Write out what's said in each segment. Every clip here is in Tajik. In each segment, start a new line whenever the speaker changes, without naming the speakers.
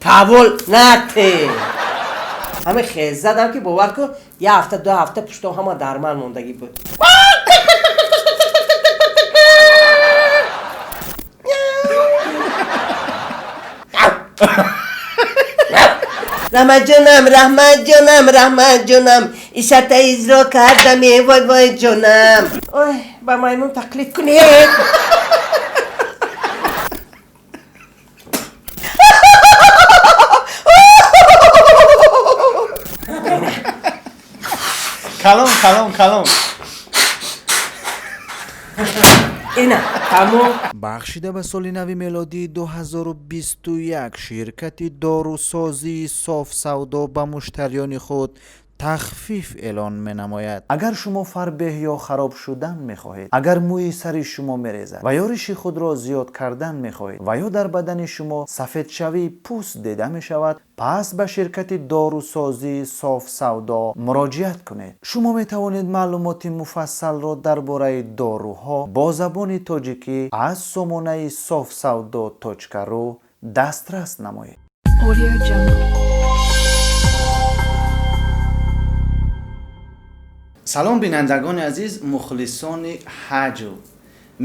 Таҳаввул нате. Ҳамин хез задам, ки бовар кун, як ҳафта, 2 ҳафта пуштом ҳама дар ман мондагӣ буд. Раҳматҷонам, раҳматҷонам, раҳматҷонам, ишата иҷро кардаме, вой, вой, ҷонам. Ой, ба маймун тақлид кунед.
Калон, калон, калон.
Ина, тамом.
Бахшида ба соли нави мелодии 2021 ширкати дорусозии Софсавдо ба муштариёни худ тахфиф эълон менамояд. Агар шумо фарбеҳ ё хароб шудан мехоҳед, агар мӯи сари шумо мерезад ва ё риши худро зиёд кардан мехоҳед ва ё дар бадани шумо сафедшавии пӯст дида мешавад, пас ба ширкати дорусозии Софсавдо муроҷиат кунед. Шумо метавонед маълумоти муфассалро дар бораи доруҳо бо забони тоҷикӣ аз сомонаи софсавдо ру дастрас намоед.
Audio Jungle.
Салом, бинандагони азиз, мухлисони ҳаҷв.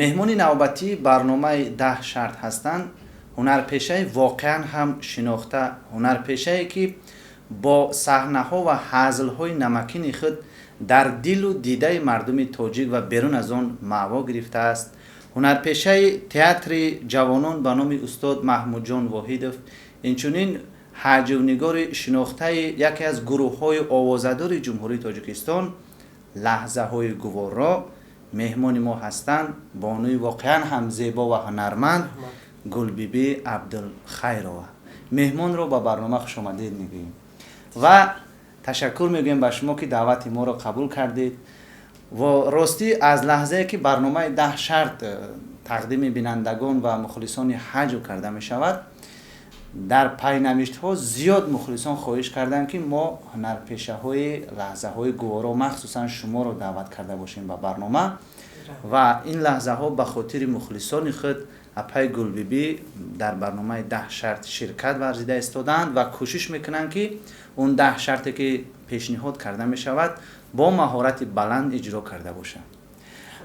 Меҳмони навбатии барномаи «Даҳ шарт» ҳастанд ҳунарпешаи воқеан ҳам шинохта, ҳунарпешае, ки бо саҳнаҳо ва ҳазлҳои намакини худ дар дилу дидаи мардуми тоҷик ва берун аз он маъво гирифтааст, ҳунарпешаи театри ҷавонон ба номи устод Маҳмудҷон Воҳидов, инчунин ҳаҷвнигори шинохтаи яке аз гурӯҳҳои овозадори Ҷумҳурии Тоҷикистон, «Лаҳзаҳои гуворо». Меҳмони мо ҳастанд бонуи воқеан ҳам зебо ва ҳунарманд Гулбибӣ Абдулхайрова. Меҳмонро ба барнома хушомадед мегӯем ва ташаккур мегӯем ба шумо, ки даъвати моро қабул кардед. Ва ростӣ, аз лаҳзае ки барномаи «Даҳ шарт» тақдими бинандагон ва мухлисони ҳаҷв карда мешавад, дар пайнавиштҳо зиёд мухлисон хоҳиш карданд, ки мо ҳунарпешаҳои «Лаҳзаҳои гуворо», махсусан шуморо даъват карда бошем ба барнома. Ва ин лаҳзаҳо ба хотири мухлисони худ апаи Гулбибӣ дар барномаи «Даҳ шарт» ширкат варзида истодаанд ва кӯшиш мекунанд, ки он 10 шарте, ки пешниҳод карда мешавад, бо маҳорати баланд иҷро карда бошанд.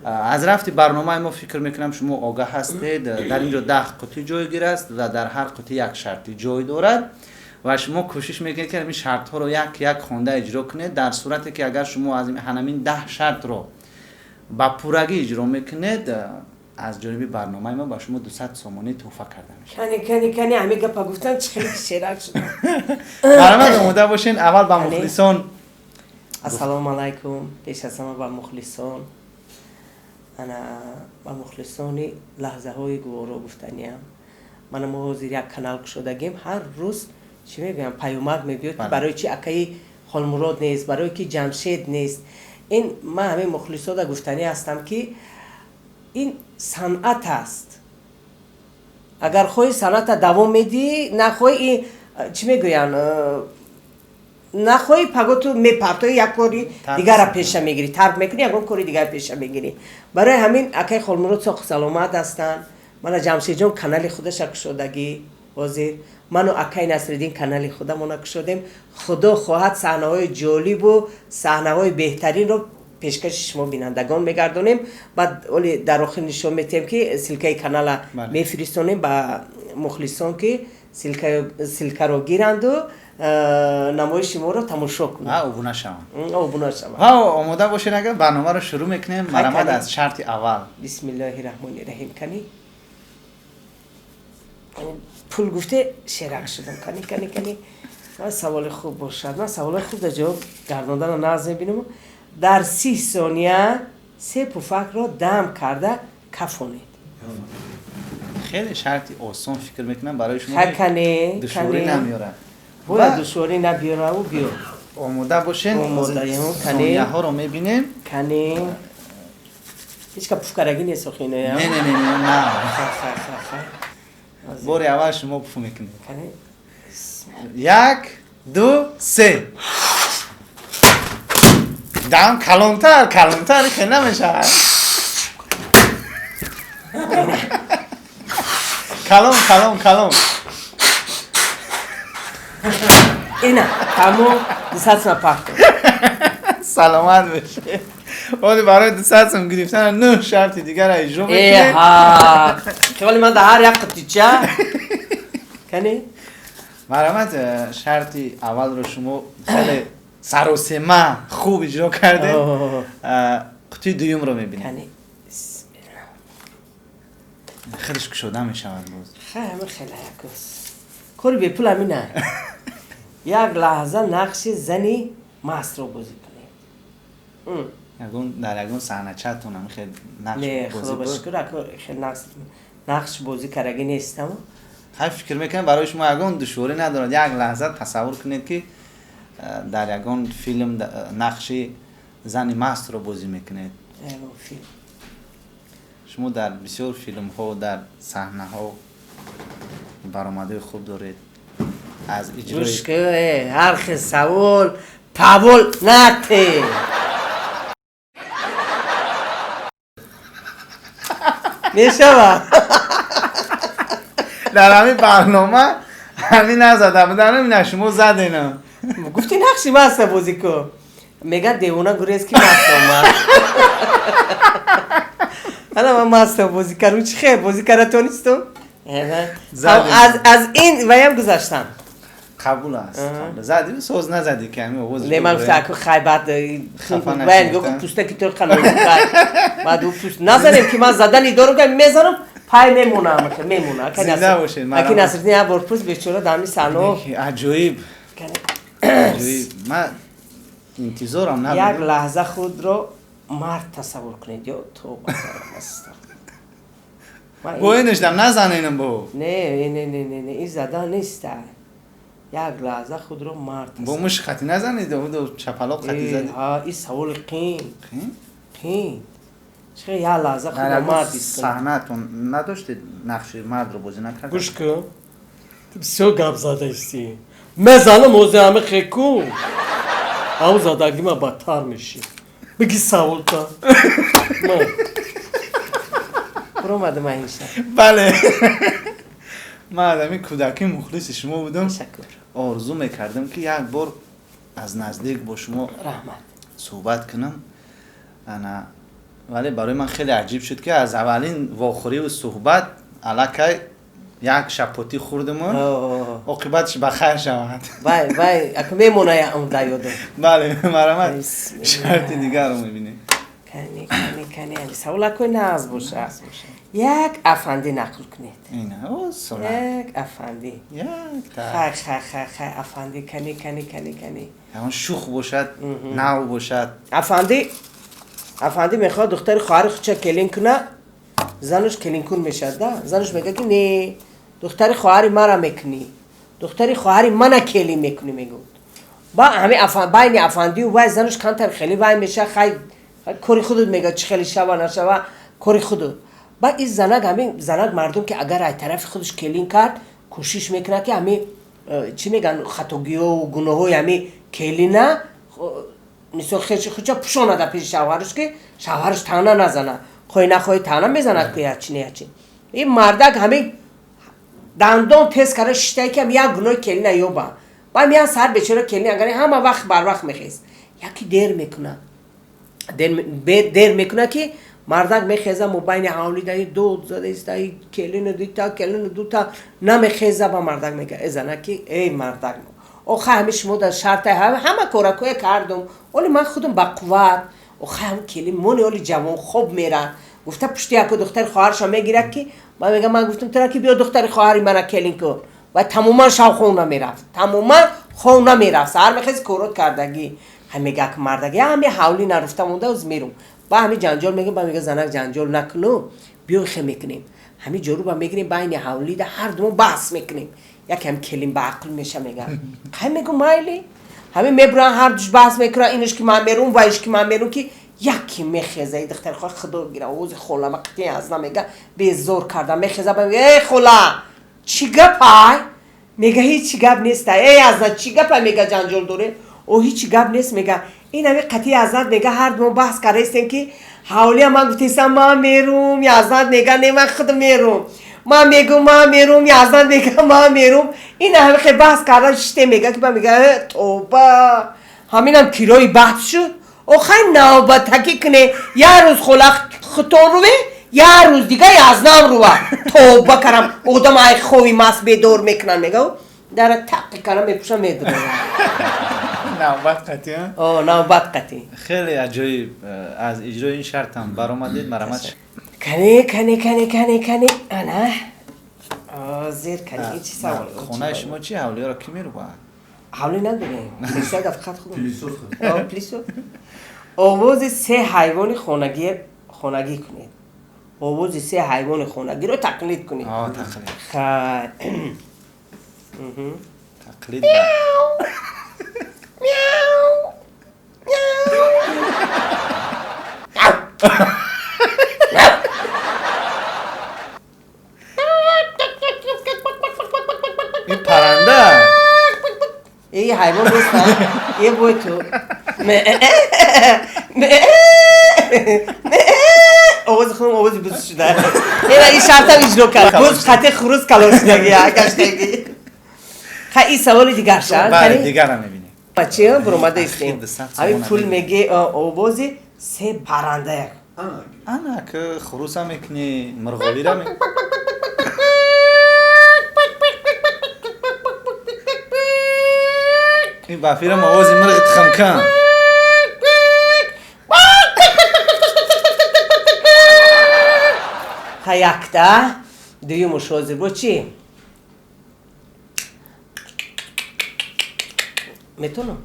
Аз рафти барномаи мо, фикр мекунам, шумо огаҳ ҳастед. Дар ин ҷо 10 қутӣ ҷойгир аст ва дар ҳар қутӣ як шарти ҷой дорад ва шумо кӯшиш мекунед, ки ҳамин шартҳоро як як хонда иҷро кунед. Дар сурате ки агар шумо аз ҳамин 10 шартро ба пуррагӣ иҷро мекунед, аз ҷониби барномаи мо ба шумо 200 сомонӣ тӯҳфа карда мешавад.
Кани, кани, кани, ҳамин гапа гуфтан, чӣ хеле шерак шудам.
Марҳамат, омода бошен. Аввал ба мухлисон.
Ассалому алайкум, пеш аз ҳама ба мухлисон, ана ба мухлисони «Лаҳзаҳои гуворо» гуфтаниям. Мана, мо ҳозир як канал кушодагим. Ҳар рӯз, чӣ мегӯям, паёмак мебиёд, ки барои чи акаи Холмурод нест, барои ки Ҷамшед нест. Ин ман ҳамин мухлисода гуфтанӣ ҳастам, ки ин санъат аст. Агар хоҳӣ, санъата давом медиҳӣ, нахоҳӣ, чӣ мегӯянд, нахоҳӣ, паго ту мепартоӣ, як кори дигара пеша мегирӣ, тарк мекунӣ, ягон кори дигар пеша мегирӣ. Барои ҳамин акаи Холмурод соқу саломат ҳастанд. Мана, Ҷамшедҷон канали худаша кушодагӣ. Ҳозир ману акаи Насриддин канали худамона кушодем. Худо хоҳад, саҳнаҳои ҷолибу саҳнаҳои беҳтаринро пешкаши шумо бинандагон мегардонем. Баъд оли дар охир нишон метиҳем, ки ссылкаи канала мефиристонем ба мухлисон, ки ссылкаро гиранду намоиши моро тамошо кунанд.
Обуна шаванд.
Обуна шаванд.
Ва омода бошед, агар барномаро шурӯъ мекунем. Марҳамат, аз шарти аввал.
Бисмиллоҳи раҳмони раҳим. Кани, пул гуфте, шерак шудам. Кани, кани, кани, ман саволи хуб бошад. Ман саволои хуб дар ҷавоб гардондана нағз мебинам. Дар 30 сония се пуфакро дам карда кафонед.
Хеле шарти осон, фикр мекунам, барои шумо
кане.
Душворӣ намеорад.
Бояд душворӣ набиёраву биё.
Омода бошен.
Омодаем, кане.
Сонияҳоро мебинем.
Кане, ҳеч ка пуфкарагӣ нест охиноя?
Не, не, не, на, бори аввал шумо пуф мекунед.
Кане.
Як, ду, се, дам! Калонтар, калонтар, хел намешавад. Калон, калон, калон.
Ина тамом, 200 сум пахт.
Саломат бошед. Вале барои 200 сум гирифтан 9 шарти дигарро иҷро мекунед.
Эҳа, хиёли ман дар ҳар як қутича кани.
Марҳамат, шарти аввалро шумо хеле саросема хуб иҷро кардед. Қутии дуюмро мебинем.
Кани, бисмилла.
Хелеш кушода мешавад боз.
Хай, ҳамин хеле якус кори бепул ҳамина. Як лаҳза нақши зани мастро бозӣ кунед.
Ягон дар ягон саҳначатон ҳамин хел нақш
Не,
бозӣ
худо ба
буд?
шукр, ако хел нақш бозӣ кардагӣ нестам.
Хай, фикр мекунам, барои шумо ягон душворӣ надорад. Як лаҳза тасаввур кунед, ки дар ягон филм нақши зани мастро бозӣ мекунед.
Ягон филм?
Шумо дар бисёр филмҳо, дар саҳнаҳо баромадҳои хуб доред аз иҷрои
Гӯш ку, ҳар хел савол павол нате. Мешава?
Дар ҳамин барнома ҳамин назада буданам, ина шумо заденам.
Гуфти нақши маста бозӣ кун, мега девона гурез ки маст омад. Ана ман маста бозӣ кардам, чӣ хел бозӣ карда тонистум?
Задем.
Аз ин ваям гузаштам.
Қабул аст. Қабул. Задӣ, соз назадӣ, ки ҳамин овоз.
Не, ман гуфта, ако хай, баъд
Хафа
вай
нашед,
нигоҳ кун,
а?
пӯста ки то қанокар, баъд ӯ пӯст назанем, ки ман задани дорум, ки мезанам, пай мемонам, мемона. Ака
Зинда бошед,
аки
марҳамат.
Насриддин як бор пӯст, бечора, дар ҳамин саҳно.
Аҷоиб, аҷоиб, ман интизорам
Як
набудам.
лаҳза худро мард тасаввур кунед. Ё тоба кардам, астағфируллоҳ. Ман
Бо инашдам назаненам бо.
Не, не, не, не, не, ин задан нест. Як лаҳза худро мард
Бо
тасаввур.
муш хати назанед, чапалоқ хати задӣ.
Ҳа, ин саволи қин.
Қин?
Қин чӣ? Як лаҳза
Дар
худро
ягон
мард ҳис кунед.
саҳнаатон надоштед, нақши мардро бозӣ накардед?
Гӯш кун, ту бисёр гап задаистӣ. Мезанам ҳозир ҳами хеку, ҳамун задагима бадтар мешӣ. Биги саволта.
Буромадам аинша.
Бале, ман аз ҳамин кӯдакӣ мухлиси шумо будам.
Ташаккур.
Орзу мекардам, ки як бор аз наздик бо шумо
Раҳмат.
суҳбат кунам. Ана, вале барои ман хеле аҷиб шуд, ки аз аввалин вохӯриву суҳбат аллакай як шапотӣ хӯрдиму оқибатш ба хайр шавад.
Вай, вай, аку мемона он дар ёдам.
Бале, марҳамат.
Бисмиллаҳ.
Шарти дигарро мебинем.
Кани, кани, кани, ами саволакои нағз боша. Як афандӣ нақл кунед.
Ина о сона.
Як афандӣ.
Як та.
Хай, хай, хай, хай, афандӣ, кани, кани, кани, кани.
Ягон шух бошад, нав бошад.
Афандӣ мехоҳад духтари хоҳари худша келин куна. Занаш келинкун мешавад да. Занаш мега, ки не, духтари хоҳари мара мекунӣ, духтари хоҳари мана келин мекунӣ, мегӯд. Ба ҳами байни афандию вай занаш камтар хеле вай меша. Хай, кори худут, мега, чӣ хеле шава нашава, кори худут. Ба ин занак, ҳамин занак, мардум, ки агар ай тарафи худаш келин кард, кӯшиш мекунад, ки ҳамин чӣ меган, хатогиҳову гуноҳҳои ҳамин келина, мисол, худша пӯшонада пеши шавҳараш, ки шавҳараш таъна назана. Хоҳӣ нахоҳӣ, таъна мезанад, ки ячи не ячи. Ин мардак ҳамин дандон тез карда шиштае, ки як гуноҳи келина ёба. Ба миян саҳар бечора келин агар ҳама вақт барвақт мехест, яки дер мекуна, дер мекуна, ки мардак мехеза, мобайни ҳавли даи дод зада истаи, келину дита, келину дута намехеза. Ба мардак мега, э зана, ки эй мардак, охай ҳами шумо дар шарта ҳама коракое кардум, оли ман худум ба қувват, охай ҳам келин мони, оли ҷавон хоб мера, гуфта, пушти яко духтари хоҳарашо мегирад, ки ман мегам, ман гуфтам тура, ки биё духтари хоҳари мана келин кун. Ва тамоман шав хов намерафт, тамоман хов намерафт, саҳар мехез, корот кардагӣ. Ҳам мега, ки мардак ҳами ҳавлӣ наруфта монда, оз мерум, ба ҳами ҷанҷол мегем. Ба мега занак, ҷанҷол накуну, биё, хе мекунем, ҳами ҷоруба мегирем, байни ҳавлида ҳар думо баҳс мекунем, яке ҳам келин ба ақл меша, мега. Хай, мегу, майли. Ҳами мебуран, ҳар душ баҳс мекунан, инаш ки ман мерум, вайш ки ман мерум, ки яке мехеза, и духтари хоҳар, худо гира, ози холама қитъи аз намега, безор карда мехеза, ба мега: «Эй хола, чӣ гапай?» Мега: «Ҳечи гап неста». «Эй азна, чӣ гапай?» Мега: «Ҷанҷол дорем». «О, ҳечи гап нест», мега, ин ҳами қатъи азнат, мега, ҳар думо баҳс кардаистем, ки ҳавлия ман гуфтесам, ман мерум, азнат мега, не, ман худ мерум. Ман мегум, ман мерум, Яздан мега, ман мерум. Ин ҳами хел баҳс кардан шите мега ки ман мега, тоба. Ҳаминам кирои баҳс шуд. Охай навбатакӣ куне, як рӯз хола хутон руве, як рӯз дига Язнам рува. Тоба карам, одам ай хови маст бедор мекунанд, мега. Дара таққи карам мепӯшам медурам.
Навбат қатӣ?
О, навбат қатӣ.
Хеле аҷоиб аз иҷрои ин шартам баромадед, марамат.
Кане, кане, кане, кане, кане. Ана. Ҳозир кане, ин чӣ савол?
Хонаи шумо чи ҳавлиёро кӣ мерубад?
Ҳавлӣ надорем. Пилисак фақат худам. Пилисос. Овози се ҳайвони хонагӣ кунед. Овози се ҳайвони хонагиро тақлид кунед.
Тақлид.
Хай.
Тақлид.
Мяу. Мяу.
Ин парранда.
Эй, ҳайвон нест, е бой ту. Овози худам овози буз шуда. Ина ин шартам иҷро кард. Буз қати хурӯз калон шудаги, гаштаги. Хай, ин саволи дигар шад.
Бале, дигарам мебинем.
Бача буромада истем. Ҳамин пул меге овози се парранда як.
Ана ки хурӯса мекунӣ, мурғовира ме. Ин ба фирам овози мурғи тухмкан.
Ха, якта, дуюмуш ҳозир бо чӣ? Метонам?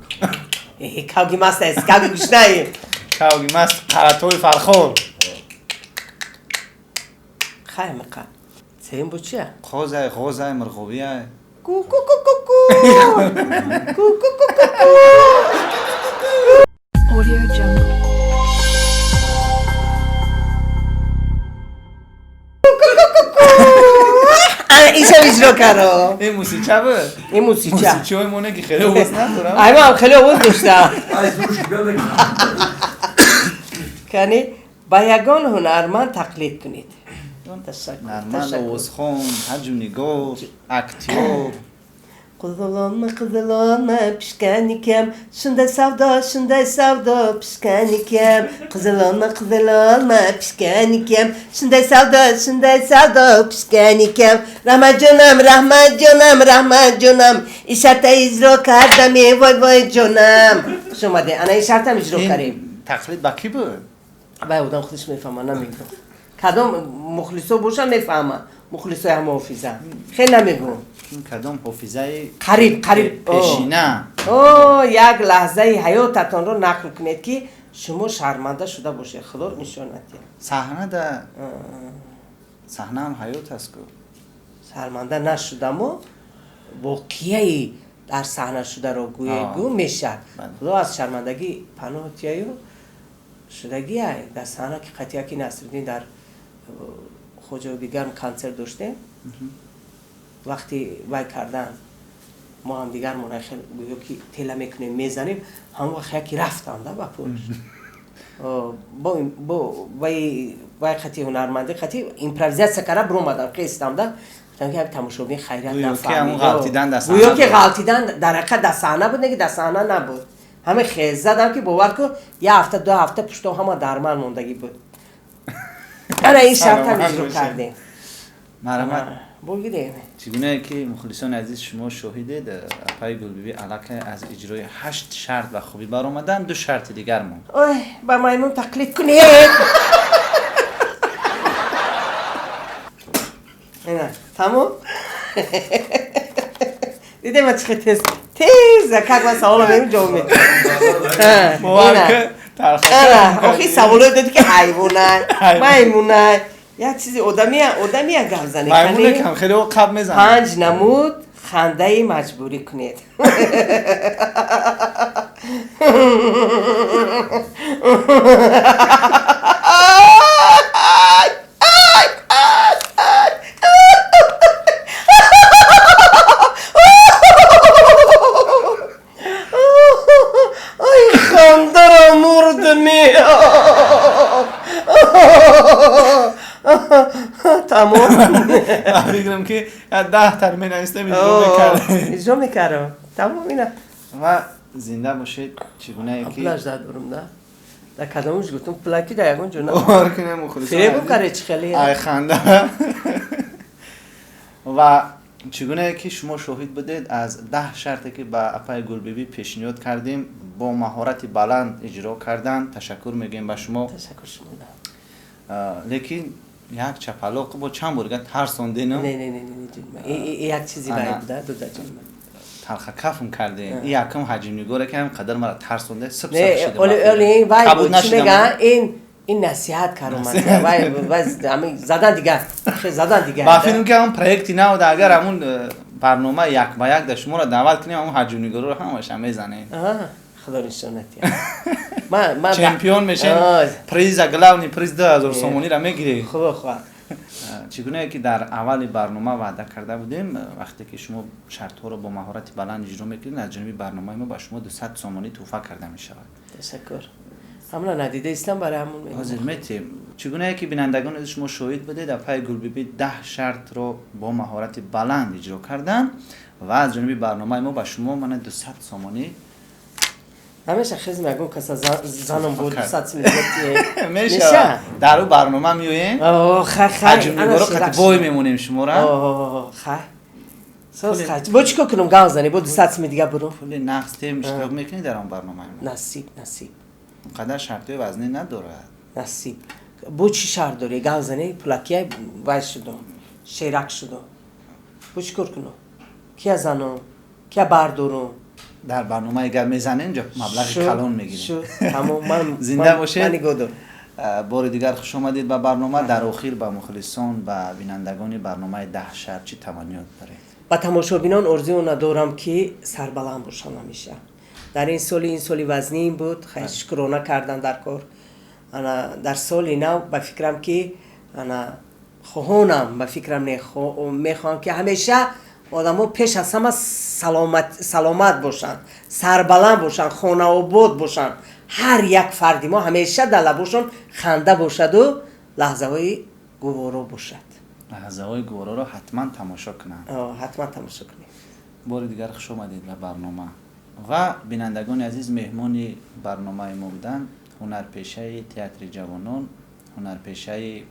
Кавги маст аст, кавги гушнаи.
Кавги маст қаратои Фархор.
Хай меқа. Сеюм бо чия?
Қозай, ғозай, мурғовия.
Ку ку ку ку ку. Ку ку ку ку ку.
Audio Jungle.
Ишам иҷро кардам.
Ин мусича буд?
Ин мусича.
Мусичаҳои мо не ки хеле овоз надорам.
Ай, ман хеле овоз доштам. Кани ба ягон ҳунарманд тақлид кунед.
Ҳунарманд, овозхон, ҳаҷвнигор, актёр.
Qizil olma, qizil olma, pishgan ekan. Shunday savdo, shunday savdo, pishgan ekan. Qizil olma, qizil olma, pishgan ekan. Shunday savdo, shunday savdo, pishgan ekan. Rahmat jonam, rahmat jonam, rahmat jonam. Ишарта иҷро кардам, э voy voy ҷонам. Хуш омадед. Ана ин шартам иҷро кардем.
Тақлид ба кӣ буд?
Вай одам худаш мефаҳма, намегӯ. Кадом мухлисо боша мефаҳма. Мухлисои ҳама ҳофиза. Хеле намегӯ.
Кадом ҳофизаи
қариб қариб
пешина?
О, як лаҳзаи ҳаётатонро нақл кунед ки шумо шарманда шуда бошед. Худо нишон надиҳад.
Саҳнада саҳнаам ҳаёт аст ку.
Шарманда нашудамо воқеаи дар саҳна шударо гӯед гӯ мешавад. Худо аз шармандагӣ паноҳ тияю шудагиай дар саҳна ки қатъияки Насриддин дар Хоҷаоби Гарм консерт доштем. Вақти вай кардан мо ҳамдигармон хел гӯё ки тела мекунем, мезанем, ҳамон вақт яке рафтам да ба пушт. Бо вай қати ҳунармандӣ қати импровизатсия карда биромадам, қистам да. Гуфтам ки ҳами тамошобин хайрият нафаҳмид. Гӯё ки ғалтидан дар ҳақиқат дар саҳна буд, не ки дар саҳна набуд. Ҳаме хез задам ки бовар кун, як ҳафта, ду ҳафта пушто ҳама дар ман мондагӣ буд. Ана ин шартам иҷро кардем.
Марҳамат.
Бигирем.
Чӣ гунае ки мухлисони азиз шумо шоҳидед, апаи Гулбибӣ аллакай аз иҷрои 8 шарт ба хубӣ баромаданд, 2 шарти дигар монд.
Ой, ба маймун тақлид кунед. Ина, тамом? Дидем ма чӣ хел тез тез как ман саволо мегӯм ҷавоб медиҳам. Охи саволое додӣ ки ҳайвонай, маймунай. Як чизи одамия, одамия гап занед.
Маймуне кам хеле о қаб мезанад.
5 намуд хандаи маҷбурӣ кунед. Ай, хандаро мурдми. Тамом.
Фикрам ки 10 тар менавистем, иҷро мекардем.
Иҷро мекардам, тамом ина.
Ва зинда бошед, чӣ гунае ки
Пулаш дорум да, дар кадомуш гуфтум, пулаки дар ягон ҷо
бовар кунем, мухлисон
фиребум карде, чӣ хеле.
Ай ханда. Ва чӣ гунае ки шумо шоҳид будед, аз 10 шарте ки ба апаи Гулбибӣ пешниҳод кардем, бо маҳорати баланд иҷро карданд. Ташаккур мегӯем ба шумо.
Ташаккур шумо.
Лекин як чапалоқ бо чанд бор дига тарсондену.
Не, не, не, не, як чизи бай буда, дудаҷон.
Талхакафм кардем. И якум ҳаҷмнигоре ки ҳам қадар мара тарсонде. Сиб.
Оли вай чӣ мегӯянд, ин насиҳат каромат, вай вай задан дигар, задан дигар.
Ба фикрам ки ҳамон проекти навда, агар ҳамун барнома як ба як да шуморо даъват кунем, ҳамон ҳаҷмнигорро ҳамаша мезанем.
Худо нишонат.
Чемпион мешем, приза, главный приз 2000 сомониро мегирем.
Худо хоҳад.
Чӣ гунае ки дар аввали барнома ваъда карда будем, вақте ки шумо шартҳоро бо маҳорати баланд иҷро мекунед, аз ҷониби барномаи мо ба шумо 200 сомонӣ тӯҳфа карда мешавад.
Ташаккур. Ҳамна надида истам, барои ҳамон.
Ҳозир метем. Чӣ гунае ки бинандагони азиз, шумо шоҳид будед, апаи Гулбибӣ 10 шартро бо маҳорати баланд иҷро карданд ва аз ҷониби барномаи мо ба шумо мана 200 сомонӣ.
Ҳамеша хизм ягон каса занам бо 200
мешавад. Дар ӯ барнома меоем, ҳаҷмнигоро қати бой мемонем шуморо.
Хай, бо чӣ кор кунам, гав зани, бо 200 сими дига бурум.
Пули нақд тем, иштирок мекунӣ дар он барномаи мо.
Насиб, насиб.
Қадар шартҳои вазнӣ надорад.
Насиб. Бо чӣ шарт дорӣ, гав зани? Пулакия вай шудум, шерак шудум, бо чӣ кор кунам, кия занам, кия бардорум?
Дар барномаи гап мезанем, ҷо маблағи калон мегирем.
Зинда
бошед, бори дигар хуш омадед ба барнома. Дар охир ба мухлисон, ба бинандагони барномаи 10 шарт чӣ таманниёт доред?
Ба тамошобинон орзуона дорам, ки сарбаланд бошанд ҳамеша. Дар ин соли, ин соли вазнин буд, хай, шукрона кардан дар кор. Ана дар соли нав, ба фикрам ки, ана хоҳонам, ба фикрам не, мехоҳам, ки ҳамеша одамо пеш аз ҳама саломат бошанд, сарбаланд бошанд, хонаобод бошанд. Ҳар як фарди мо ҳамеша дар лабошон ханда бошаду лаҳзаҳои гуворо бошад.
Лаҳзаҳои гувороро ҳатман тамошо кунанд.
Ҳатман тамошо кунед.
Бори дигар хуш омадед ба барнома. Ва бинандагони азиз, меҳмони барномаи мо буданд ҳунарпешаи театри ҷавонон, ҳунарпешаи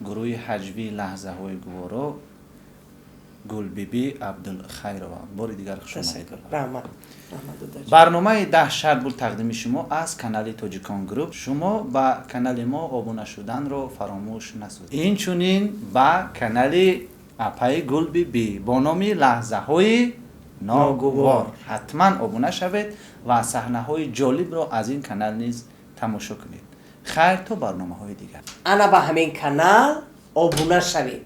гурӯҳи ҳаҷвии Лаҳзаҳои гуворо Гулбибӣ Абдулхайрова. Бори дигар хуш омадед. Барномаи 10 шарт буд, тақдими шумо аз канали Тоҷикон Груп. Шумо ба канали мо обуна шуданро фаромӯш насозед, инчунин ба канали апаи Гулбибӣ бо номи Лаҳзаҳои ногувор ҳатман обуна шавед ва саҳнаҳои ҷолибро аз ин канал низ тамошо кунед. Хайр, то барномаҳои дигар.
Ана ба ҳамин канал обуна шавед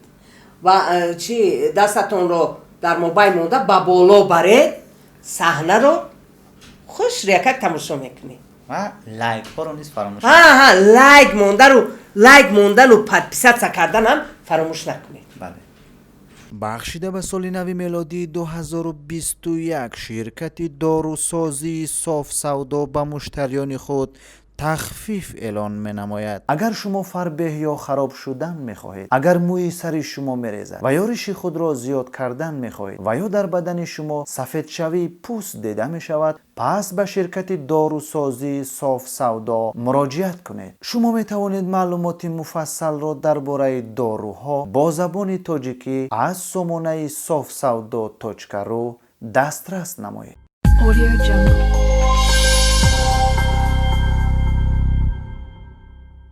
ва чи дастатонро дар мобайл монда ба боло баред, саҳнаро хуш якак тамошо мекунед.
Ва лайкҳоро низ фаромӯш.
Ҳа, лайк мондару, лайк мондану подписаться карданам фаромӯш накунед.
Бале.
Бахшида ба соли нави мелодии 2021 ширкати дорусозии Софсавдо ба муштариёни худ тахфиф эълон менамояд. Агар шумо фарбеҳ ё хароб шудан мехоҳед, агар мӯи сари шумо мерезад ва ё риши худро зиёд кардан мехоҳед ва ё дар бадани шумо сафедшавии пӯст дида мешавад, пас ба ширкати дорусозии Софсавдо муроҷиат кунед. Шумо метавонед маълумоти муфассалро дар бораи доруҳо бо забони тоҷикӣ аз сомонаи софсавдо ру дастрас намоед.
Audio Jungle.